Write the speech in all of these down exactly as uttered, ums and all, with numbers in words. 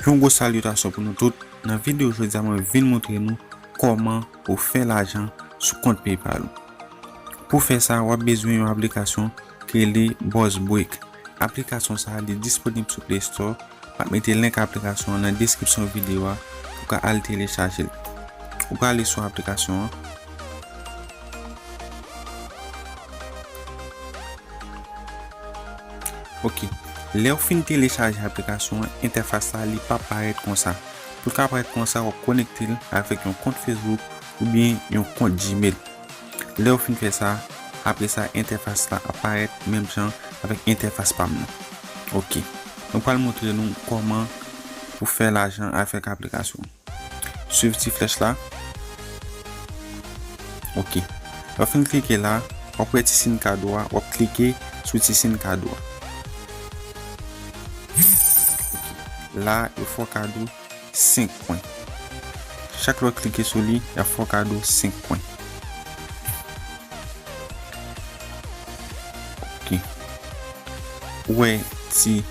Yon gwo salitasyon pou nou tout. Nan videyo jodi a, mwen vin montre nou kòman pou fè lajan sou kont PayPal ou. Pou fè sa, w ap bezwen yon aplikasyon ki rele Buzzbreak. Aplikasyon sa a, li disponib sou Play Store. M ap mete link aplikasyon an nan deskripsyon videyo a pou w ka al telechaje l. Ou prale sou aplikasyon an. Ok. Lè w fin telechaje aplikasyon an, entèfas la, li p ap parèt konsa. Pou l ka parèt konsa, w ap konekte l avèk yon kont Facebook oubyen yon kont Gmail. Lè w fin fè sa, apre sa, entèfas la ap parèt menm jan avèk entèfas pa m nan. Ok. Mwen pral montre nou kòman pou fè lajan avèk aplikasyon. Swiv ti flèch la. Ok. Lè w fin klike la, w ap wè ti siy kado a, w ap klike sou ti siy kado a. Ok. La, yo fè w kado senk pwen. Chak lè w klike sou li, y ap fè w kado senk pwen. Ok. Ou wè ti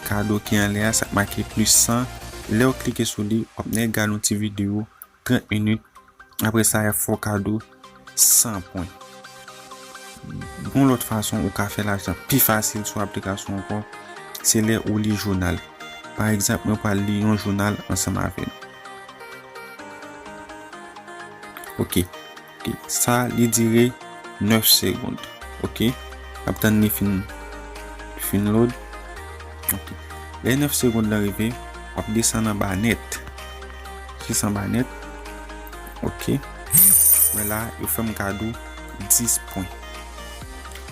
kado ki anlè a, sa k make plis san. Lè w klike sou li, w ap nèk gade yon ti videyo trant minit. Apre sa, y ap fè w kado san pwen. Yon lòt fason ou ka fè lajan pi fasil sou aplikasyon ankò, se lè ou li jounal. Pa egzanp, mwen pral li yon jounal ansanm avè nou. Ok. Ok. Sa, li dire nèf segonn. Ok. N ap tann li fin, fin load. Ok. Lè nèf segonn nan rive, w ap desann anba nèt. Jis anba nèt. Ok. Men la, yo fè m kado dis pwen.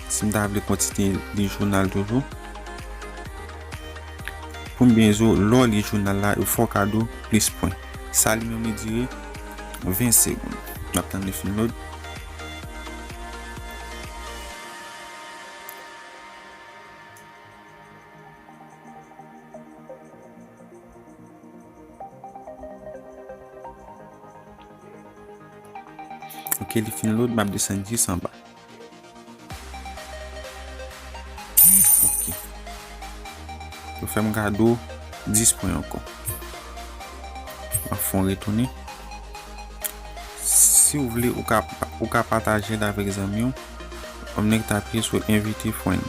Si m ta vle kontinye li jounal toujou, pou m byen di w, lè w li jounal la, yo fè w kado plis pwen. Sa li menm li dire ven segonn. N ap tann li fin load. Ok, li fin load, m ap desann jis anba. Ok. Yo fè m kado dis pwen ankò. M ap fè yon retounen. Si w vle, ou ka, ou ka pataje l avèk zanmi w. W ap nèk tape sou invite friend.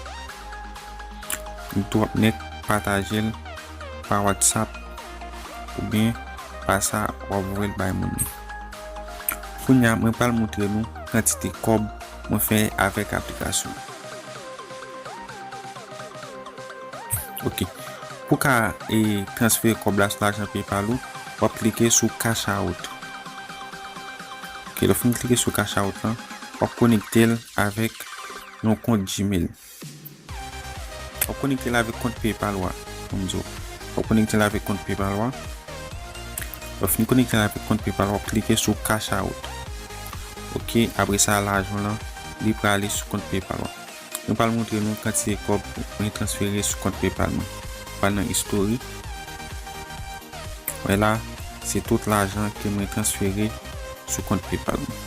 Ou tou ap nèk pataje l pa WhatsApp oubyen pa sa w ap voye l bay moun nan. Kounye a, mwen pral montre nou kantite kòb mwen fè avèk aplikasyon. Ok. Pou ka, e, transfere kòb la sou lajan PayPal ou, w ap klike sou Cash Out. Ok, lè w fin klike sou Cash Out lan, w ap konekte l avèk yon kont Gmail. W ap konekte l avèk kont PayPal ou a, pou m di w. W ap konekte l avèk kont PayPal ou a. Lè w fin konekte l avèk kont PayPal, w ap klike sou Cash Out. Ok, apre sa, lajan w lan, li prale sou kont PayPal ou a. Mwen pral montre nou kantite kòb mwen transfere sou kont PayPal mwen. Pral nan istori. Wè la, se tout lajan ke mwen transfere sou kont PayPal mwen.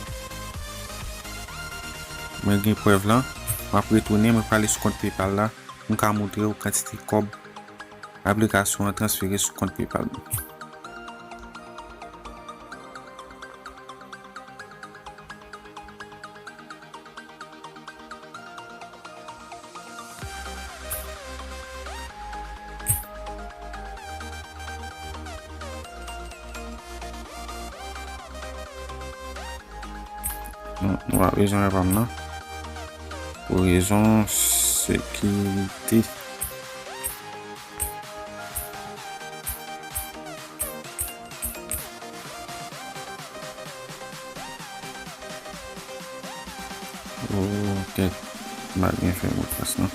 Mwen gen prèv lan, m ap retounen, mwen prale sou kont PayPal la, mwen ka montre w kantite kòb aplikasyon an transfere sou kont PayPal mwen. Nou, nou pa bezwen wè pa m nan. Pou rezon sekirite. Oh, kèt. M pa byen fè motpas lan.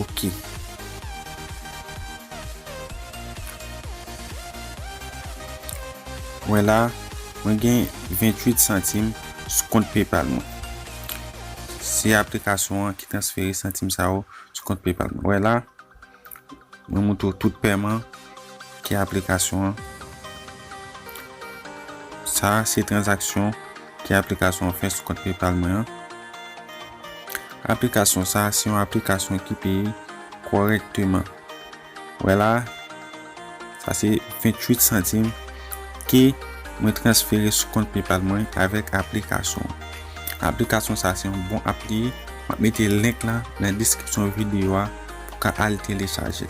Ok. Wè la, mwen gen venntuit santim sou kont PayPal mwen. Se aplikasyon an ki transfere santim sa yo sou kont PayPal mwen. Wè la, mwen montre w tout pèman ki aplikasyon an. Sa se tranzaksyon ki aplikasyon an fè sou kont PayPal mwen an. Aplikasyon sa se yon aplikasyon ki peye kòrèkteman. Wè la, sa se venntuit santim ke mwen transfere sou kont PayPal mwen avèk aplikasyon. Aplikasyon sa se yon bon app li ye. M ap mete link la nan deskripsyon videyo a pou ka al telechaje.